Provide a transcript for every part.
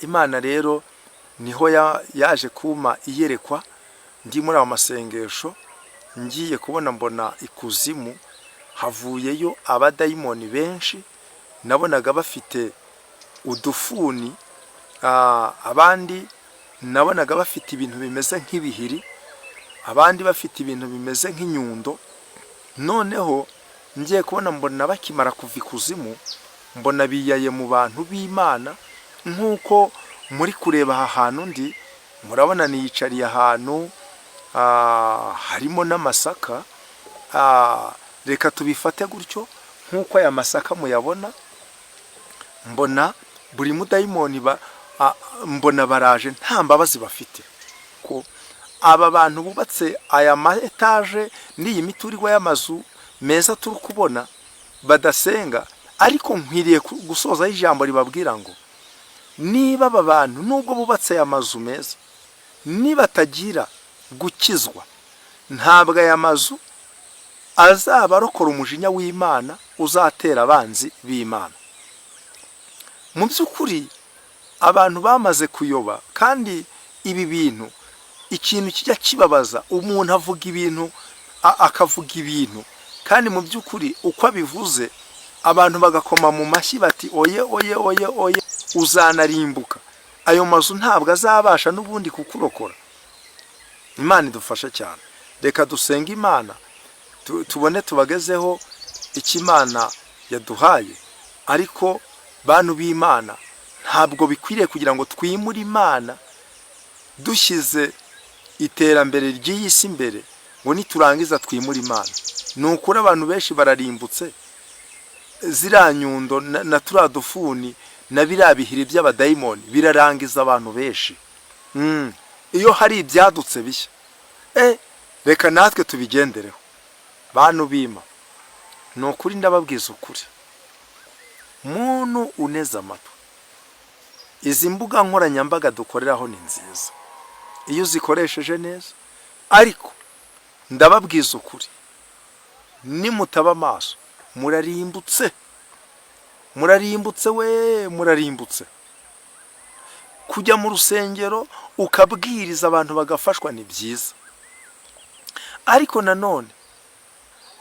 Imana rero niho yaje kuma iyerekwa ndi muri ayo masengesho, ngiye kubona mbona ikuzimu havuyeyo abadayimoni benshi, nabonaga bafite udufuni, abandi nabonaga bafite ibintu bimeze nk'ibihiri, abandi bafite ibintu bimeze nk'inyundo. Noneho ngiye kubona mbona bakimara kuva ikuzimu, mbona biyaye mu bantu b'Imana. Nk'uko muri kureba aha hantu ndi, murabona niyicariye ahantu harimo n'amasaka. Reka tubifate gutyo nk'uko aya masaka muyabona. Mbona buri mudayimoni mbona baraje nta mbabazi bafite, ko aba bantu bubatse aya ma etaje n'iyi miturirwa y'amazu meza turi kubona badasenga. Ariko nkwiriye gusozaho ijambo ribabwira ngo niba aba bantu, nubwo bubatse aya mazu meza, nibatagira gukizwa, ntabwo aya mazu azaba arokora umujinya w'Imana uzatera abanzi b'Imana. Mu by'ukuri abantu bamaze kuyoba, kandi ibi bintu, ikintu kijya kibabaza, umuntu avuga ibintu, akavuga ibintu, kandi mu by'ukuri uko abivuze abantu bagakoma mu mashyi bati: "Oye, oye, oye, oye, uzanarimbuka, ayo mazu ntabwo azabasha n'ubundi kukurokora." Imana idufashe cyane. Reka dusenge Imana, tubone tubagezeho icyo Imana yaduhaye. Ariko bantu b'Imana, ntabwo bikwiriye kugira ngo twimure Imana dushyize iterambere ry'iyi si imbere, ngo niturangiza twimure Imana. Ni ukuri abantu benshi bararimbutse. Ziriya nyundo na turiya dufuni na biriya bihiri by'abadayimoni birarangiza abantu benshi. Iyo hari ibyadutse bishya, reka natwe tubigendereho. Bantu bima, ni ukuri ndababwiza ukuri, muntu uneze amatwi, izi mbuga nkoranyambaga dukoreraho ni nziza iyo uzikoresheje neza, ariko ndababwiza ukuri, nimutaba amaso murarimbutse, murarimbutse we, murarimbutse. Kujya mu rusengero ukabwiriza abantu bagafashwa ni byiza, ariko nanone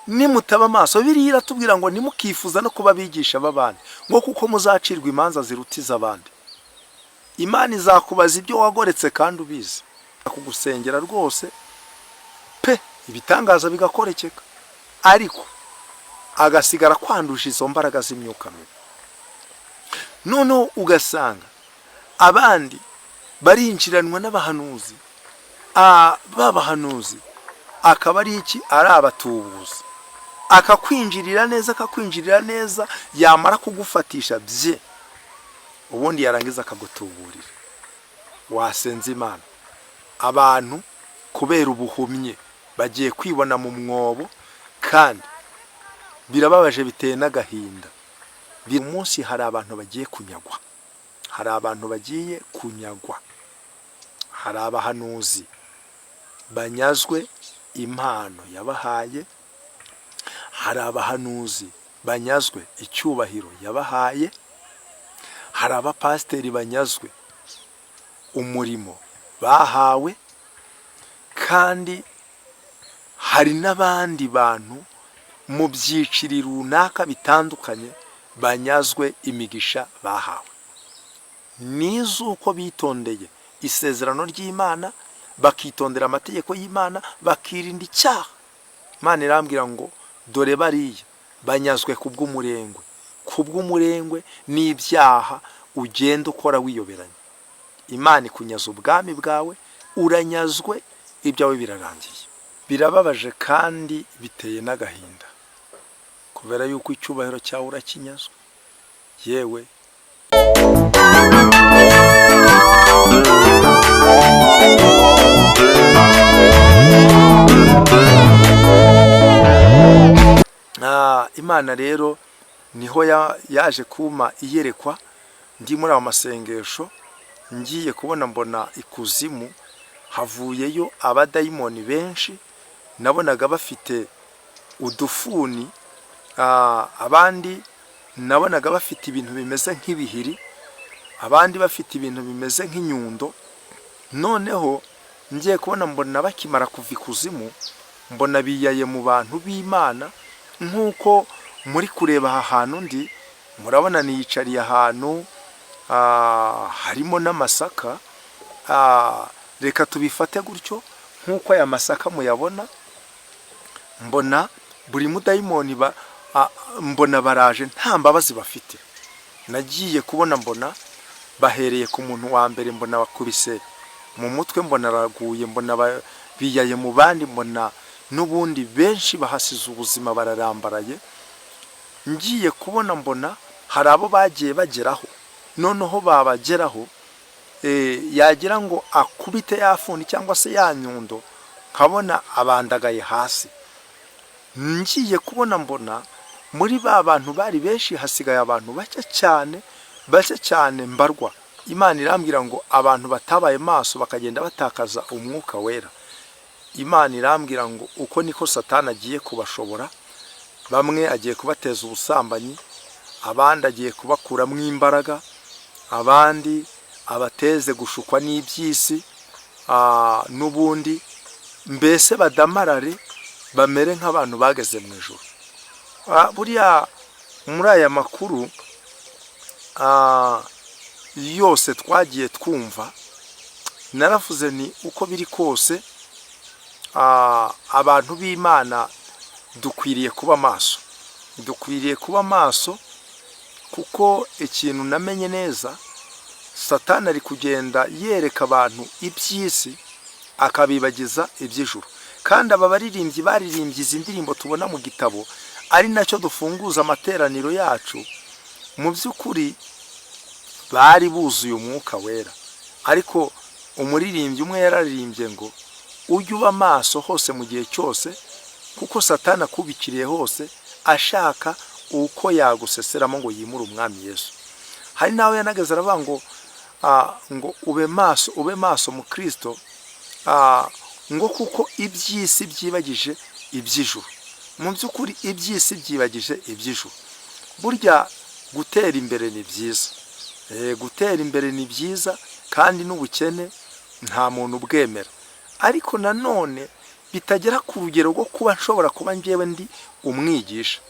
nimutaba amaso, biriya iratubwira ngo ntimukifuza no kuba abigisha b'abandi, ngo kuko muzacirwa imanza ziruta iz'abandi. Imana izakubaza ibyo wagoretse kandi ubizi. Kugusengera rwose pe, ibitangaza bigakorekeka, ariko agasigara kwanduje izo mbaraga z'imyuka mibi. Noneho ugasanga abandi barinjiranwa n'abahanuzi, ba bahanuzi akaba ari iki? Ari abatubuzi. Akakwinjirira neza, akakwinjirira neza, yamara kugufatisha bye, ubundi yarangiza akagutuburira. Wasenze Imana? Abantu kubera ubuhumyi bagiye kwibona mu mwobo, kandi birababaje, biteye n'agahinda. Buri munsi hari abantu bagiye kunyagwa, hari abantu bagiye kunyagwa, hari abahanuzi banyazwe impano yabahaye, hari abahanuzi banyazwe icyubahiro yabahaye, hari abapasiteri banyazwe umurimo bahawe, kandi hari n'abandi bantu mu byiciro runaka bitandukanye banyazwe imigisha bahawe n'iz'uko bitondeye isezerano ry'Imana, bakitondera amategeko y'Imana, bakirinda icyaha. Imana irambwira ngo dore bariya banyazwe kubw'umurengwe, kubw'umurengwe n'ibyaha ugenda ukora wiyoberanya. Imana ikunyaza ubwami bwawe, uranyazwe, ibyawe birarangiye. Birababaje kandi biteye n'agahinda, kubera yuko icyubahiro cyawe urakinyazwe yewe. Imana rero niho yaje kuma iyerekwa ndi muri ayo masengesho, ngiye kubona mbona ikuzimu havuyeyo abadayimoni benshi, nabonaga bafite udufuni, abandi nabonaga bafite ibintu bimeze nk'ibihiri. abandi bafite ibintu bimeze nk'inyundo. Noneho ngiye kubona mbona bakimara kuva ikuzimu, mbona biyaye mu bantu b'Imana. Nk'uko muri kureba aha hantu ndi, murabona niyicariye ahantu harimo n'amasaka. Reka tubifate gutyo nk'uko aya masaka muyabona. Mbona buri mudayimoni mbona baraje, nta mbabazi bafite. Nagiye kubona mbona bahereye ku muntu wa mbere, mbona bakubise mu mutwe, mbona araguye, mbona biyaye mu bandi, mbona n'ubundi benshi bahasize ubuzima, bararambaraye. Ngiye kubona mbona hari abo bagiye bageraho, noneho babageraho, yagira ngo akubite ya funi cyangwa se ya nyundo, nkabona abandagaye hasi. Ngiye kubona mbona muri ba bantu bari benshi hasigaye abantu bake cyane, bake cyane mbarwa. Imana irambwira ngo abantu batabaye maso bakagenda batakaza Umwuka Wera, Imana irambwira ngo uko niko Satani agiye kubashobora. Bamwe agiye kubateza ubusambanyi, abandi agiye kubakuramo imbaraga, abandi abateze gushukwa n'iby'isi, n'ubundi mbese badamarare, bamere nk'abantu bageze mu ijoro. Buriya muri aya makuru yose twagiye twumva, naravuze ni uko biri kose, abantu b'Imana dukwiriye kuba maso, dukwiriye kuba maso, kuko ikintu namenye neza, Satani ari kugenda yereka abantu iby'isi akabibagiza iby'ijuru. Kandi aba baririmbyi baririmbye izi ndirimbo tubona mu gitabo, ari nacyo dufunguza amateraniro yacu, mu by'ukuri bari buzuye Umwuka Wera. Ariko umuririmbyi umwe yararirimbye ngo ujye uba maso hose mu gihe cyose, kuko Satani akubikiriye hose ashaka uko yaguseseramo ngo yimure Umwami Yesu. Hari n'aho yanageze aravuga ngo ube maso, ube maso mu Kirisito, ngo kuko iby'isi byibagije iby'ijuru. Mu by'ukuri iby'isi byibagije iby'ijuru. Burya gutera imbere ni byiza, gutera imbere ni byiza, kandi n'ubukene nta muntu ubwemera, ariko nanone bitagera ku rugero rwo kuba nshobora kuba ngewe ndi umwigisha,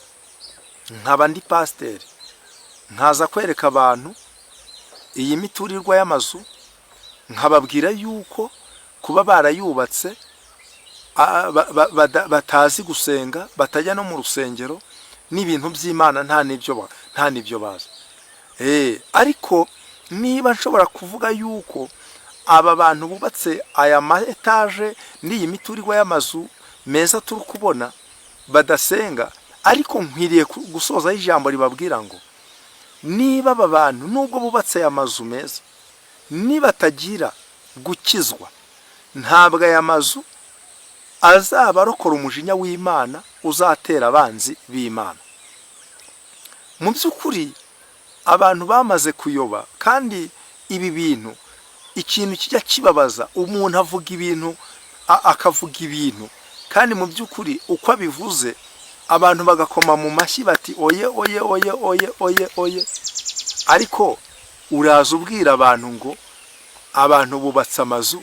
nkaba ndi pasiteri, nkaza kwereka abantu iyi miturirwa y'amazu, nkababwira yuko kuba barayubatse batazi gusenga, batajya no mu rusengero, n'ibintu by'Imana nta n'ibyo bazi. Ariko niba nshobora kuvuga yuko aba bantu bubatse aya ma etaje n'iyi miturirwa y'amazu meza turi kubona badasenga, ariko nkwiriye gusozaho ijambo ribabwira ngo niba aba bantu, nubwo bubatse aya mazu meza, nibatagira gukizwa, ntabwo aya mazu azaba arokora umujinya w'Imana uzatera abanzi b'Imana. Mu by'ukuri abantu bamaze kuyoba. Kandi ibi bintu, ikintu kijya kibabaza, umuntu avuga ibintu, akavuga ibintu, kandi mu by'ukuri uko abivuze abantu bagakoma mu mashyi bati oye, oye, oye, oye, oye, oye. Ariko uraza ubwira abantu ngo abantu bubatse amazu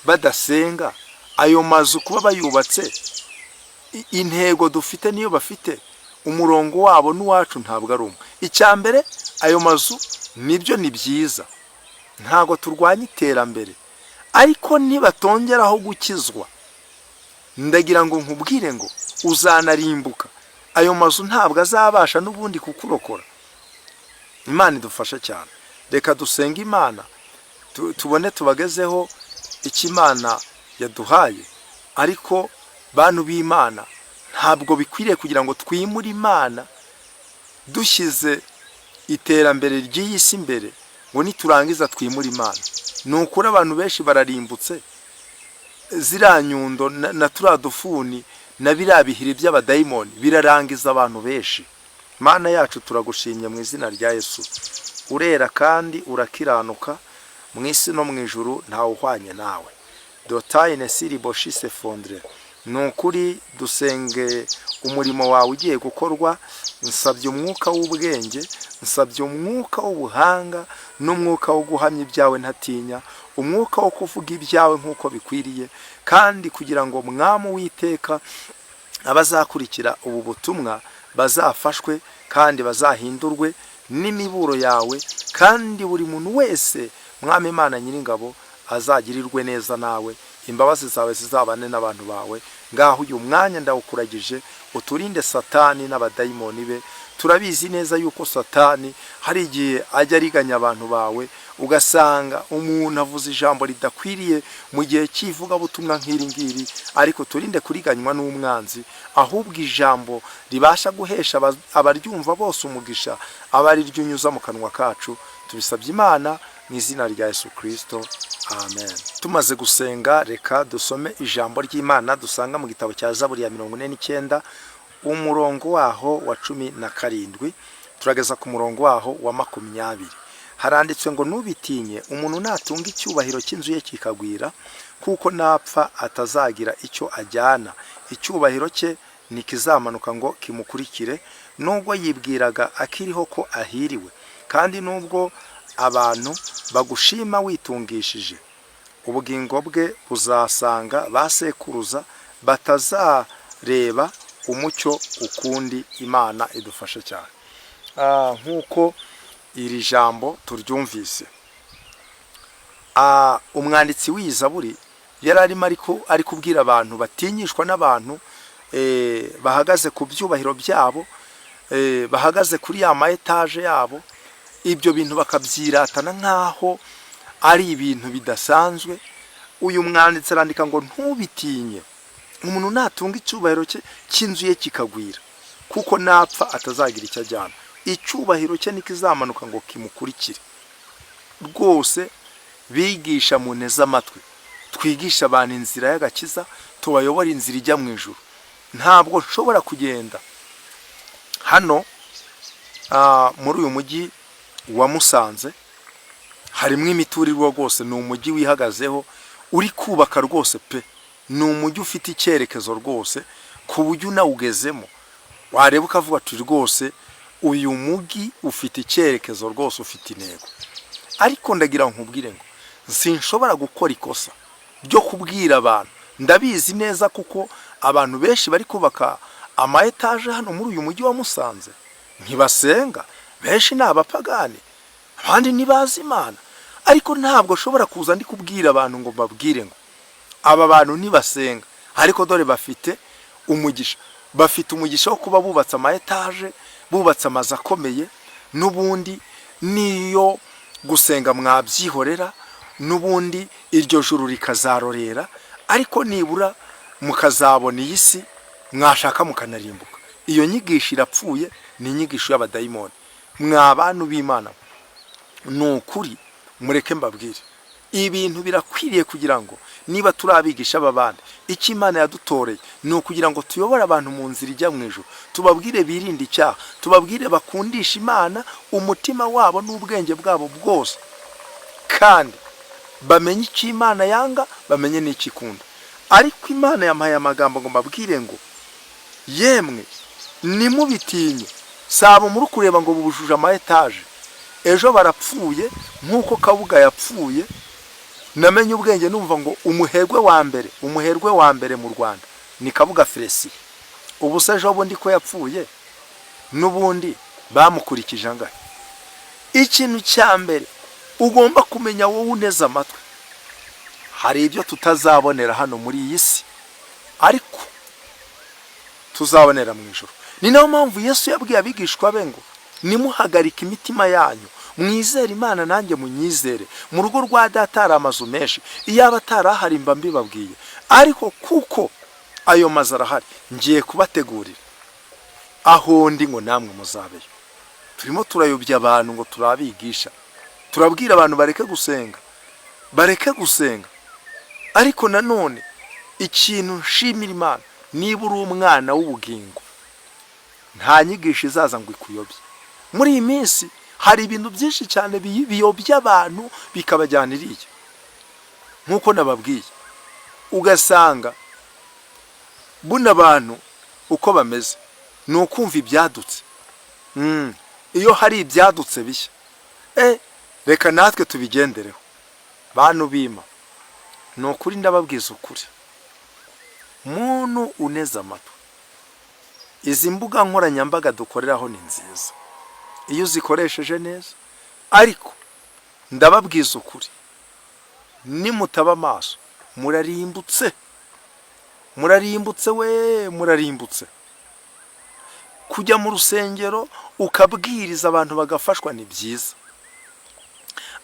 badasenga, ayo mazu kuba bayubatse, intego dufite niyo bafite, umurongo wabo n'uwacu ntabwo ari umwe. Icya mbere, ayo mazu nibyo ni byiza, ntabwo turwanya iterambere, ariko nibatongeraho gukizwa, ndagira ngo nkubwire ngo uzanarimbuka. Ayo mazu ntabwo azabasha n'ubundi kukurokora. Imana idufashe cyane. Reka dusenge Imana, tubone tubagezeho icyo Imana yaduhaye. Ariko bantu b'Imana, ntabwo bikwiriye kugira ngo twimure Imana dushyize iterambere ry'iyi si imbere, ngo niturangiza twimure Imana. Ni ukuri abantu benshi bararimbutse. Ziriya nyundo na turiya dufuni na biriya bihiri by'abadayimoni birarangiza abantu benshi. Mana yacu, turagushimye mu izina rya Yesu. Urera kandi urakiranuka, mu isi no mu ijuru ntawe uhwanye nawe. Dotayine siri boshise fondre. Ni ukuri dusenge umurimo wawe ugiye gukorwa. Nsabye umwuka w'ubwenge, nsabye umwuka w'ubuhanga n'umwuka wo guhamya ibyawe ntatinya, umwuka wo kuvuga ibyawe nk'uko bikwiriye, kandi kugira ngo, Mwami Uwiteka, abazakurikira ubu butumwa bazafashwe kandi bazahindurwe n'imiburo yawe, kandi buri muntu wese, Mwami Imana Nyiringabo, azagirirwe neza nawe, imbabazi zawe zizabane n'abantu bawe. Ngaho uyu mwanya ndawukuragije, uturinde Satani n'abadayimoni be. Turabizi neza yuko Satani hari igihe ajya ariganya abantu bawe, ugasanga umuntu avuze ijambo ridakwiriye mu gihe cy'ivugabutumwa nk'iri ngiri. Ariko turinde kuriganywa n'umwanzi, ahubwo ijambo ribasha guhesha abaryumva bose umugisha aba ari ryo unyuza mu kanwa kacu. Tubisabye Imana mu izina rya Yesu Kirisito, amen. Tumaze gusenga, reka dusome ijambo ry'Imana dusanga mu gitabo cya Zaburi ya 49, umurongo waho wa 17 turageza ku murongo waho wa 20. Haranditswe ngo: "Ntubitinye umuntu natunga icyubahiro cy'inzu ye kikagwira, kuko napfa atazagira icyo ajyana. Icyubahiro cye ntikizamanuka ngo kimukurikire, nubwo yibwiraga akiriho ko ahiriwe, kandi nubwo abantu bagushima witungishije. Ubugingo bwe buzasanga ba sekuruza, batazareba umucyo ukundi." Imana idufashe cyane. Nk'uko iri jambo turyumvise, umwanditsi w'iyi zaburi yari arimo ariko ari kubwira abantu batinyishwa n'abantu bahagaze ku byubahiro byabo, bahagaze kuri ya ma etaje yabo, ibyo bintu bakabyiratana nk'aho ari ibintu bidasanzwe. Uyu mwanditsi arandika ngo: "Ntubitinye umuntu natunga icyubahiro cye cy'inzu ye kikagwira, kuko napfa atazagira icyo ajyana. Icyubahiro cye ntikizamanuka ngo kimukurikire." Rwose bigisha mu nteze amatwi, twigisha abantu inzira y'agakiza, tubayobora inzira ijya mu ijuru. Ntabwo nshobora kugenda hano muri uyu mujyi wa Musanze, harimo imiturirwa rwose, ni umujyi wihagazeho, uri kubaka rwose pe. Ni umujyi ufite icyerekezo rwose, ku buryo unawugezemo wareba ukavuga ati: "Rwose uyu mujyi ufite icyerekezo rwose, ufite intego." Ariko ndagira ngo nkubwire ngo sinshobora gukora ikosa ryo kubwira abantu. Ndabizi neza kuko abantu benshi bari kubaka ama etaje hano muri uyu mujyi wa Musanze ntibasenga, benshi ni abapagani, abandi ntibazi Imana. Ariko ntabwo nshobora kuza ndi kubwira abantu ngo mbabwire ngo aba bantu ntibasenga, ariko dore bafite umugisha, bafite umugisha wo kuba bubatse ama etaje, bubatse amazu akomeye. N'ubundi niyo gusenga mwabyihorera, n'ubundi iryo juru rikazarorera, ariko nibura mukazabona iyi si, mwashaka mukanarimbuka. Iyo nyigisho irapfuye, ni inyigisho y'abadayimoni. Mwa bantu b'Imana, ni ukuri mureke mbabwire, ibintu birakwiriye kugira ngo niba turi abigisha b'abandi, icyo Imana yadutoreye ni ukugira ngo tuyobore abantu mu nzira ijya mu ijuru, tubabwire birinde icyaha, tubabwire bakundisha Imana umutima wabo n'ubwenge bwabo bwose, kandi bamenye icyo Imana yanga, bamenye n'icyo ikunda. Ariko Imana yampaye amagambo ngo mbabwire ngo: "Yemwe, ntimubitinye." Saba muri kureba ngo bubujuje ama etaje, ejo barapfuye nk'uko Kabuga yapfuye. Namenye ubwenge numva ngo umuherwe wa mbere, umuherwe wa mbere mu Rwanda ni Kabuga Felicien. Ubu se ejo bundi ko yapfuye, n'ubundi bamukurikije angahe? Ikintu cya mbere ugomba kumenya, wowe uneze amatwi, hari ibyo tutazabonera hano muri iyi si ariko tuzabonera mu ijuru. Ni nayo mpamvu Yesu yabwiye abigishwa be ngo: "Nimuhagarike imitima yanyu, mwizere Imana, nanjye munyizere. Mu rugo rwa Data hari amazu menshi. Iyaba atarahari mba mbibabwiye, ariko kuko ayo mazu arahari, ngiye kubategurira aho ndi ngo namwe muzabeyo." Turimo turayobya abantu ngo turabigisha, turabwira abantu bareke gusenga, bareke gusenga. Ariko nanone ikintu nshimira Imana, niba uri umwana w'ubugingo, nta nyigisho izaza ngo ikuyobye. Muri iyi minsi hari ibintu byinshi cyane biyobya abantu, bikabajyana iriya. Nk'uko nababwiye, ugasanga Buno abantu uko bameze ni ukumva ibyadutse. Iyo hari ibyadutse bishya, reka natwe tubigendereho. Bantu bima, ni ukuri ndababwiza ukuri, muntu uneze amatwi, izi mbuga nkoranyambaga dukoreraho ni nziza iyo uzikoresheje neza, ariko ndababwiza ukuri, nimutaba amaso murarimbutse, murarimbutse we, murarimbutse. Kujya mu rusengero ukabwiriza abantu bagafashwa ni byiza,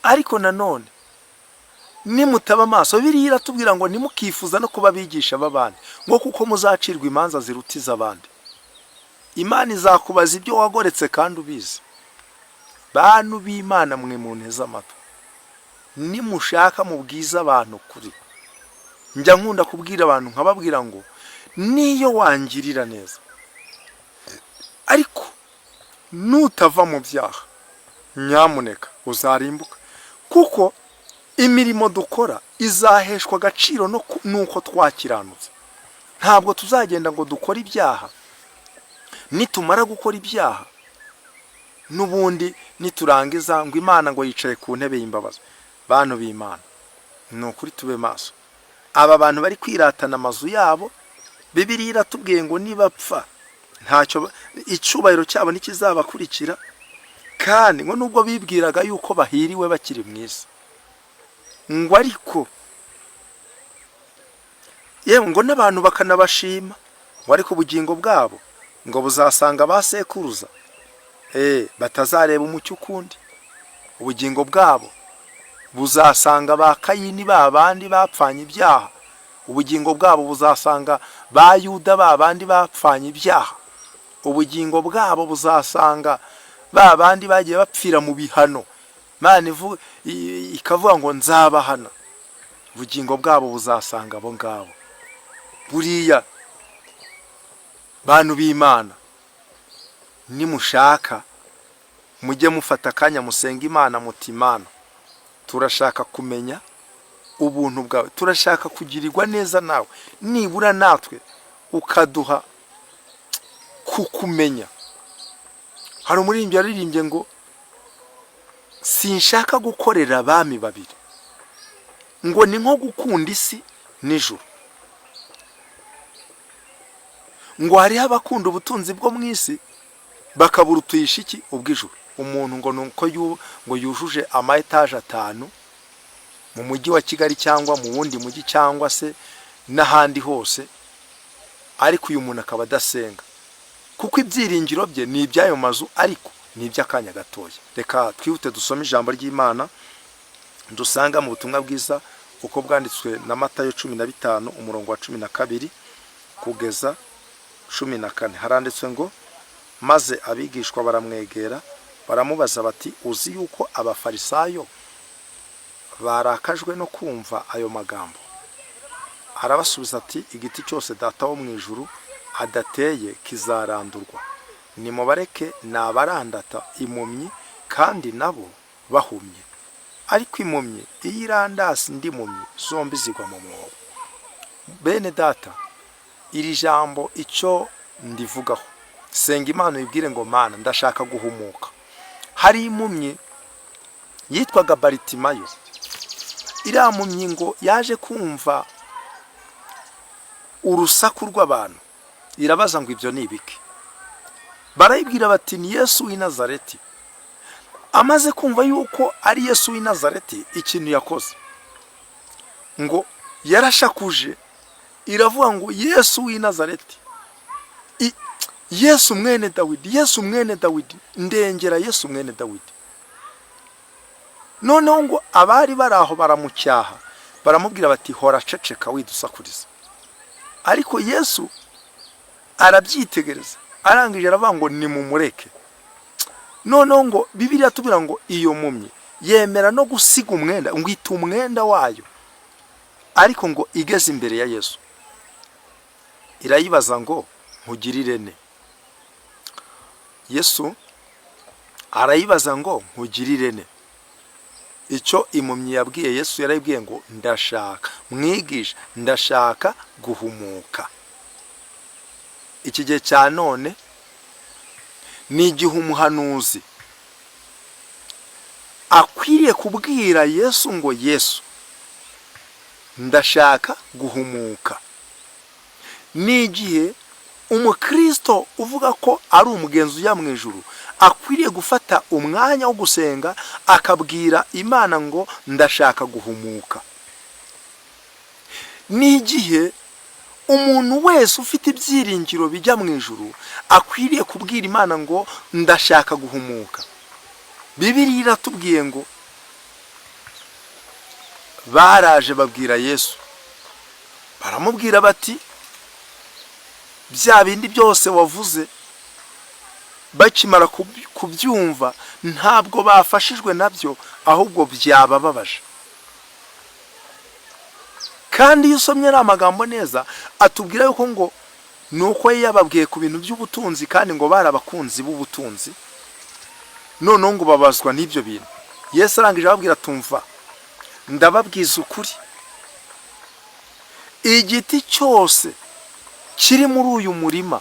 ariko nanone nimutaba amaso, biriya iratubwira ngo ntimukifuza no kuba abigisha b'abandi, ngo kuko muzacirwa imanza ziruta iz'abandi. Imana izakubaza ibyo wagoretse kandi ubizi. Bantu b'Imana mwe munteze amatwi, nimushaka mubwize abantu kuri. Njya nkunda kubwira abantu nkababwira ngo niyo wangirira neza ariko nutava mu byaha, nyamuneka uzarimbuka, kuko imirimo dukora izaheshwa agaciro n'uko twakiranutse. Ntabwo tuzagenda ngo dukore ibyaha, nitumara gukora ibyaha n'ubundi niturangiza ngo Imana ngo yicaye ku ntebe y'imbabazi. Bantu b'Imana, ni ukuri tube maso. Aba bantu bari kwiratana amazu yabo, Bibiliya iratubwiye ngo nibapfa ntacyo, icyubahiro cyabo ntikizabakurikira, kandi ngo nubwo bibwiraga yuko bahiriwe bakiri mu isi, ngo ariko yewe ngo n'abantu bakanabashima, ngo ariko ubugingo bwabo ngo buzasanga ba sekuruza batazareba umucyo ukundi. Ubugingo bwabo buzasanga ba Kayini, ba bandi bapfanye ibyaha. Ubugingo bwabo buzasanga ba Yuda, ba bandi bapfanye ibyaha. Ubugingo bwabo buzasanga ba bandi bagiye bapfira mu bihano, Imana ikavuga ngo nzabahana. Ubugingo bwabo buzasanga abo ngabo. Buriya bantu b'Imana, nimushaka mujye mufata akanya musenga Imana muti: "Imana, turashaka kumenya ubuntu bwawe, turashaka kugirirwa neza nawe, nibura natwe ukaduha kukumenya." Hari umuririmbyi yaririmbye ngo sinshaka gukorera abami babiri, ngo ni nko gukunda isi n'ijuru, ngo hariho abakunda ubutunzi bwo mu isi bakabura utuyisha iki ubw'ijuru. Umuntu ngo ni uko ngo yujuje ama etaje 5 mu mujyi wa Kigali cyangwa mu wundi mujyi cyangwa se n'ahandi hose, ariko uyu muntu akaba adasenga, kuko ibyiringiro bye ni iby'ayo mazu, ariko ni iby'akanya gatoya. Reka twihute dusome ijambo ry'Imana dusanga mu butumwa bwiza uko bwanditswe na Matayo 15, umurongo wa 12 kugeza 14. Haranditswe ngo: "Maze abigishwa baramwegera, baramubaza bati: 'Uzi yuko Abafarisayo barakajwe no kumva ayo magambo?' Arabasubiza ati: 'Igiti cyose Data wo mu ijuru adateye kizarandurwa. Nimubareke, ni abarandata impumyi kandi nabo bahumye, ariko impumyi iyo irandase indi mpumyi, zombi zigwa mu mwobo.'" Bene Data, iri jambo icyo ndivugaho, senga Imana uyibwire ngo: "Mana, ndashaka guhumuka." Hari impumyi yitwaga Baritimayo. Iriya mpumyi ngo yaje kumva urusaku rw'abantu, irabaza ngo: "Ibyo ni ibiki?" Barayibwira bati: "Ni Yesu w'i Nazareti." Amaze kumva yuko ari Yesu w'i Nazareti, ikintu yakoze ngo yarashakuje, iravuga ngo: "Yesu w'i Nazareti, Yesu mwene Dawidi, Yesu mwene Dawidi, ndengera, Yesu mwene Dawidi." Noneho ngo abari bari aho baramucyaha, baramubwira bati: "Hora, ceceka, widusakuriza." Ariko Yesu arabyitegereza, arangije aravuga ngo: "Nimumureke." Noneho ngo Bibiliya tubwira ngo iyo mpumyi yemera no gusiga umwenda, ngo ita umwenda wayo, ariko ngo igeze imbere ya Yesu irayibaza ngo: "Nkugirire ne?" Yesu arayibaza ngo: "Nkugirire ne?" Icyo impumyi yabwiye Yesu, yarayibwiye ngo: "Ndashaka, mwigisha, ndashaka guhumuka." Iki gihe cya none ni igihe umuhanuzi akwiriye kubwira Yesu ngo: "Yesu, ndashaka guhumuka." Ni igihe umukristo uvuga ko ari umugenzi ujya mu ijuru akwiriye gufata umwanya wo gusenga, akabwira Imana ngo: "Ndashaka guhumuka." Ni igihe umuntu wese ufite ibyiringiro bijya mu ijuru akwiriye kubwira Imana ngo: "Ndashaka guhumuka." Bibiliya iratubwiye ngo baraje babwira Yesu, baramubwira bati: "Bya bindi byose wavuze." Bakimara kubyumva, ntabwo bafashijwe nabyo, ahubwo byabababaje. Kandi iyo usomye ari amagambo neza, atubwira yuko ngo ni uko yababwiye ku bintu by'ubutunzi, kandi ngo bari abakunzi b'ubutunzi, noneho ngo babazwa n'ibyo bintu. Yesu arangije ababwira: "Tumva, ndababwiza ukuri, igiti cyose kiri muri uyu murima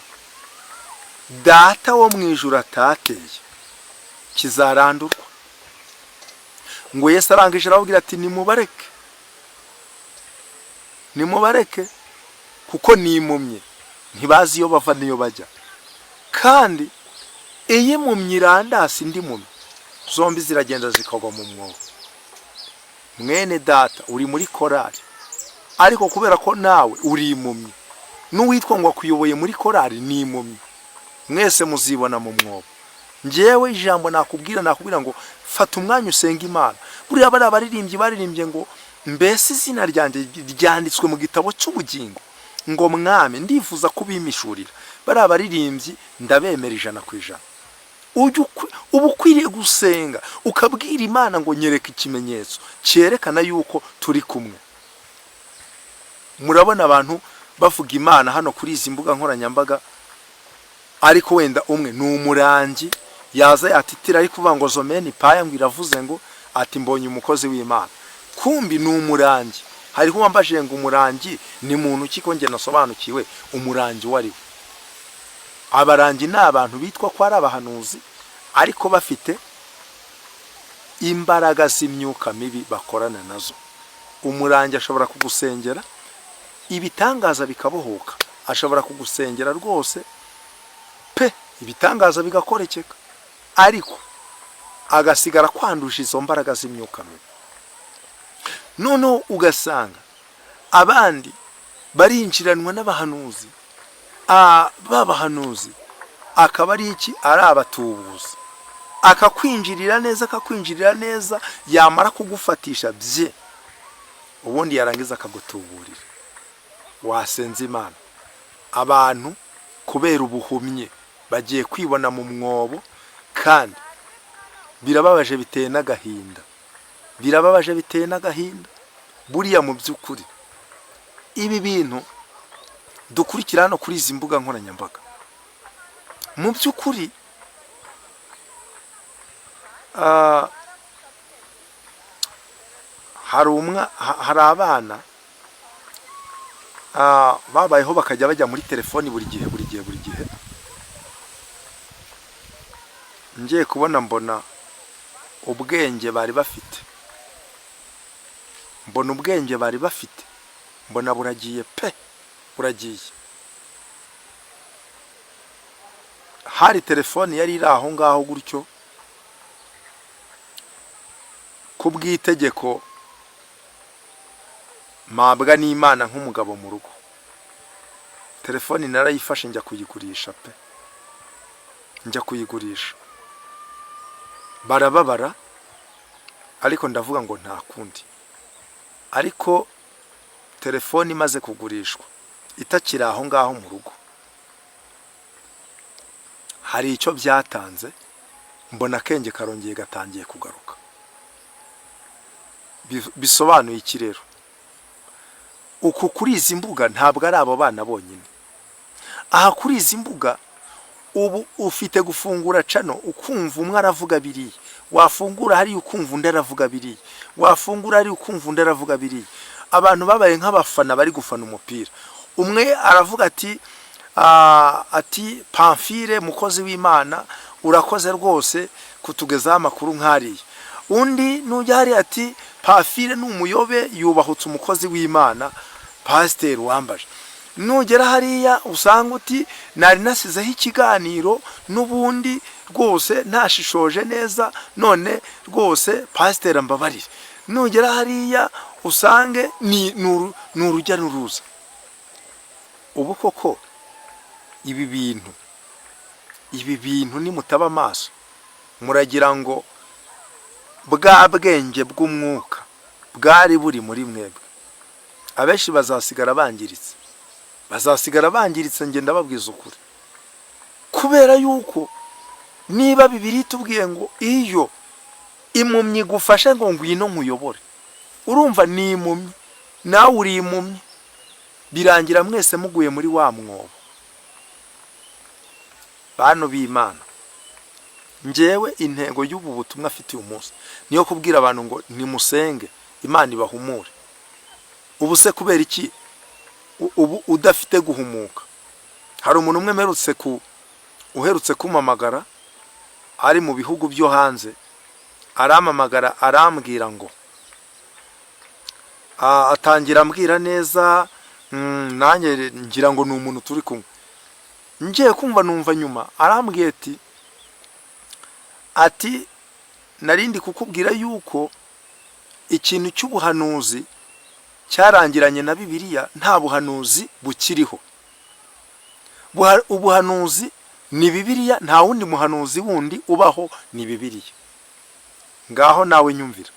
Data wo mu ijuru atateye kizarandurwa." Ngo Yesu arangije arababwira ati: "Nimubareke, nimubareke, kuko ni impumyi, ntibazi iyo bava n'iyo bajya. Kandi iyo impumyi irandase indi mpumyi, zombi ziragenda zikagwa mu mwobo." Mwene Data, uri muri korari, ariko kubera ko nawe uri impumyi, n'uwitwa ngo akuyoboye muri korari ni impumyi, mwese muzibona mu mwobo. Ngewe ijambo nakubwira, nakubwira ngo fata umwanya usenga Imana. Buriya bariya baririmbyi baririmbye ngo: "Mbese izina ryanjye ryanditswe mu gitabo cy'ubugingo?" Ngo: "Mwami, ndifuza kubimishurira." Bariya baririmbyi ndabemera 100%. Uba ukwiriye gusenga, ukabwira Imana ngo: "Nyereka ikimenyetso cyerekana yuko turi kumwe." Murabona abantu bavuga Imana hano kuri izi mbuga nkoranyambaga, ariko wenda umwe ni umurangi, yaza yatitira ari kuvuga ngo zomeni paya, ngo iravuze ngo ati: "Mbonye umukozi w'Imana." Kumbi ni umurangi. Hariho uwambajije ngo: "Umurangi ni muntu ki?" Ko njye nasobanukiwe umurangi uwo ari we. Abarangi ni abantu bitwa ko ari abahanuzi, ariko bafite imbaraga z'imyuka mibi bakorana nazo. Umurangi ashobora kugusengera ibitangaza bikabohoka, ashobora kugusengera rwose pe, ibitangaza bigakorekeka, ariko agasigara kwanduje izo mbaraga z'imyuka mibi. Noneho ugasanga abandi barinjiranwa n'abahanuzi, babahanuzi akaba ari iki? Ari abatubuzi. Akakwinjirira neza, akakwinjirira neza, yamara kugufatisha bye, ubundi yarangiza akagutuburira. Wasenze Imana? Abantu kubera ubuhumyi bagiye kwibona mu mwobo, kandi birababaje, biteye n'agahinda, birababaje, biteye n'agahinda. Buriya mu by'ukuri ibi bintu dukurikira hano kuri izi mbuga nkoranyambaga, mu by'ukuri hari abana babayeho bakajya bajya muri telefoni buri gihe, buri gihe, buri gihe. Ngiye kubona mbona ubwenge bari bafite, mbona ubwenge bari bafite, mbona buragiye pe, buragiye. Hari telefoni yari iri aho ngaho gutyo, ku bw'itegeko mpabwa n'Imana nk'umugabo mu rugo, telefoni narayifashe njya kuyigurisha pe, njya kuyigurisha. Barababara, ariko ndavuga ngo nta kundi. Ariko telefoni imaze kugurishwa, itakiri aho ngaho mu rugo, hari icyo byatanze. Mbona akenge karongeye gatangiye kugaruka. Bisobanuye iki rero? Uku kuri izi mbuga ntabwo ari abo bana bonyine. Aha kuri izi mbuga, ubu ufite gufungura channel ukumva umwe aravuga biriya, wafungura hariya ukumva undi aravuga biriya, wafungura hariya ukumva undi aravuga biriya. Abantu babaye nk'abafana bari gufana umupira. Umwe aravuga ati: Ati Pamfile, mukozi w'Imana, urakoze rwose kutugezaho amakuru nk'ariya. Undi nujya hariya ati Pamfile ni umuyobe, yubahutse umukozi w'Imana pasiteri wambaje. Nugera hariya usanga uti nari nasizeho ikiganiro n'ubundi rwose ntashishoje neza, none rwose pasiteri ambabarire. Nugera hariya usange ni urujya n'uruza. Ubu koko ibi bintu nimutaba amaso, muragira ngo bwa bwenge bw'umwuka bwari buri muri mwebwe, abenshi bazasigara bangiritse, bazasigara bangiritse. Ngenda babwiza ukuri, kubera yuko niba Bibiliya itubwiye ngo iyo impumyi igufashe ngo ngwino nkuyobore, urumva ni impumyi, nawe uri impumyi, birangira mwese muguye muri wa mwobo. Bantu b'Imana, njyewe intego y'ubu butumwa afite uyu munsi niyo kubwira abantu ngo nimusenge Imana ibahumure. Ubu se kubera iki ubu udafite guhumuka? Hari umuntu umwe mperutse ku uherutse kumpamagara ari mu bihugu byo hanze, arampamagara arambwira ngo atangira ambwira neza, nanjye ngira ngo ni umuntu turi kumwe. Ngiye kumva numva nyuma arambwiye ati narindi kukubwira yuko ikintu cy'ubuhanuzi cyarangiranye na Bibiliya, nta buhanuzi bukiriho. Ubuhanuzi ni Bibiliya, nta wundi muhanuzi wundi ubaho, ni Bibiliya. Ngaho nawe nyumvira,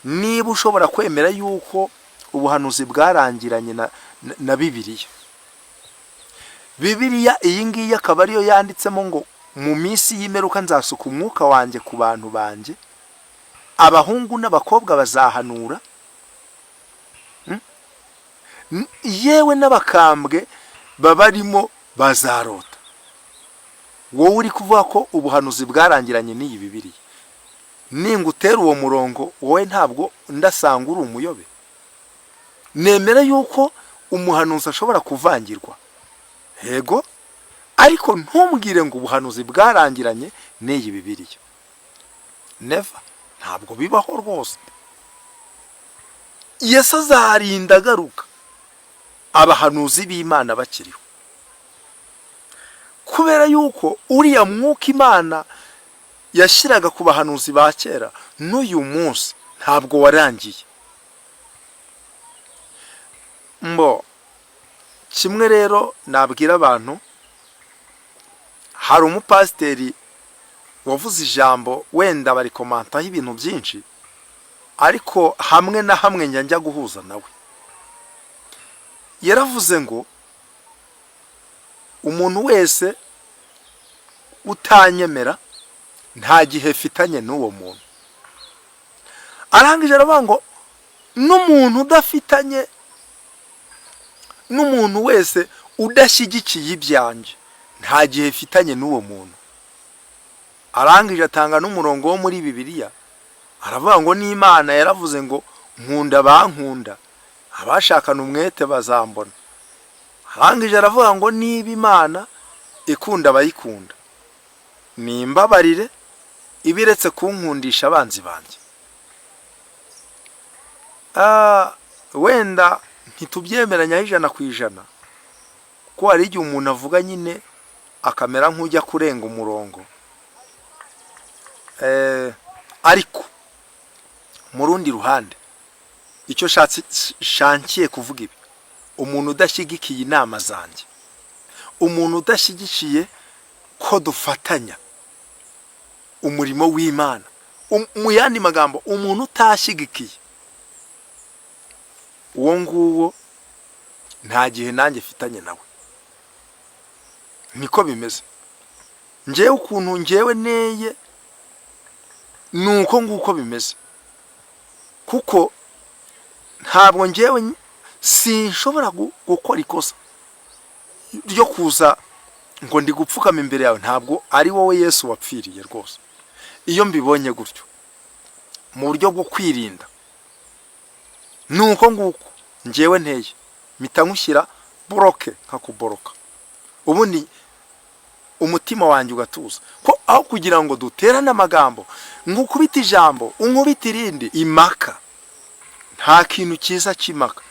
niba ushobora kwemera yuko ubuhanuzi bwarangiranye na Bibiliya, Bibiliya iyi ngiyi akaba ariyo yanditsemo ngo mu minsi y'imperuka nzasuka umwuka wanjye ku bantu banjye, abahungu n'abakobwa bazahanura, Yewe n'abakambwe babarimo bazarota. Wowe uri kuvuga ko ubuhanuzi bwarangiranye n'iyi Bibiliya, ningutera uwo murongo, wowe ntabwo ndasanga uri umuyobe. Nemera yuko umuhanuzi ashobora kuvangirwa, yego, ariko ntumbwire ngo ubuhanuzi bwarangiranye n'iyi Bibiliya. Never, ntabwo bibaho rwose. Yesu azarinda agaruka abahanuzi b'Imana bakiriho, kubera yuko uriya mwuka Imana yashyiraga ku bahanuzi ba kera n'uyu munsi ntabwo warangiye. Mbo kimwe rero nabwira abantu, hari umupasiteri wavuze ijambo, wenda barikomantaho ibintu byinshi, ariko hamwe na hamwe njya guhuza nawe. Yaravuze ngo umuntu wese utanyemera nta gihe mfitanye n'uwo muntu. Arangije aravuga ngo n'umuntu udafitanye n'umuntu wese udashyigikiye ibyanjye nta gihe mfitanye n'uwo muntu. Arangije atanga n'umurongo wo muri Bibiliya, aravuga ngo n'Imana yaravuze ngo nkunda abankunda, abashakana umwete bazambona. Arangije aravuga ngo niba Imana ikunda abayikunda, nimbabarire ibiretse kunkundisha abanzi banjye. Wenda ntitubyemeranyaho 100%, kuko hari igihe umuntu avuga nyine akamera nk'ujya kurenga umurongo. Ariko mu rundi ruhande, icyo shankiye kuvuga ibi, umuntu udashyigikiye inama zanjye, umuntu udashyigikiye ko dufatanya umurimo w'Imana, mu yandi magambo umuntu utashyigikiye, uwo nguwo nta gihe nanjye mfitanye nawe. Niko bimeze. Ngewe ukuntu ngewe neye ni uko nguko bimeze, kuko ntabwo ngewe sinshobora gukora ikosa ryo kuza ngo ndi gupfukama imbere yawe, ntabwo ari wowe Yesu wapfiriye rwose. Iyo mbibonye gutyo, mu buryo bwo kwirinda, ni uko nguko ngewe nteye, mpita nkushyira block, nkakuboroka. Ubundi umutima wanjye ugatuza, ko aho kugira ngo duterane amagambo, nkukubite ijambo unkubite irindi, impaka, nta kintu cyiza cy'impaka.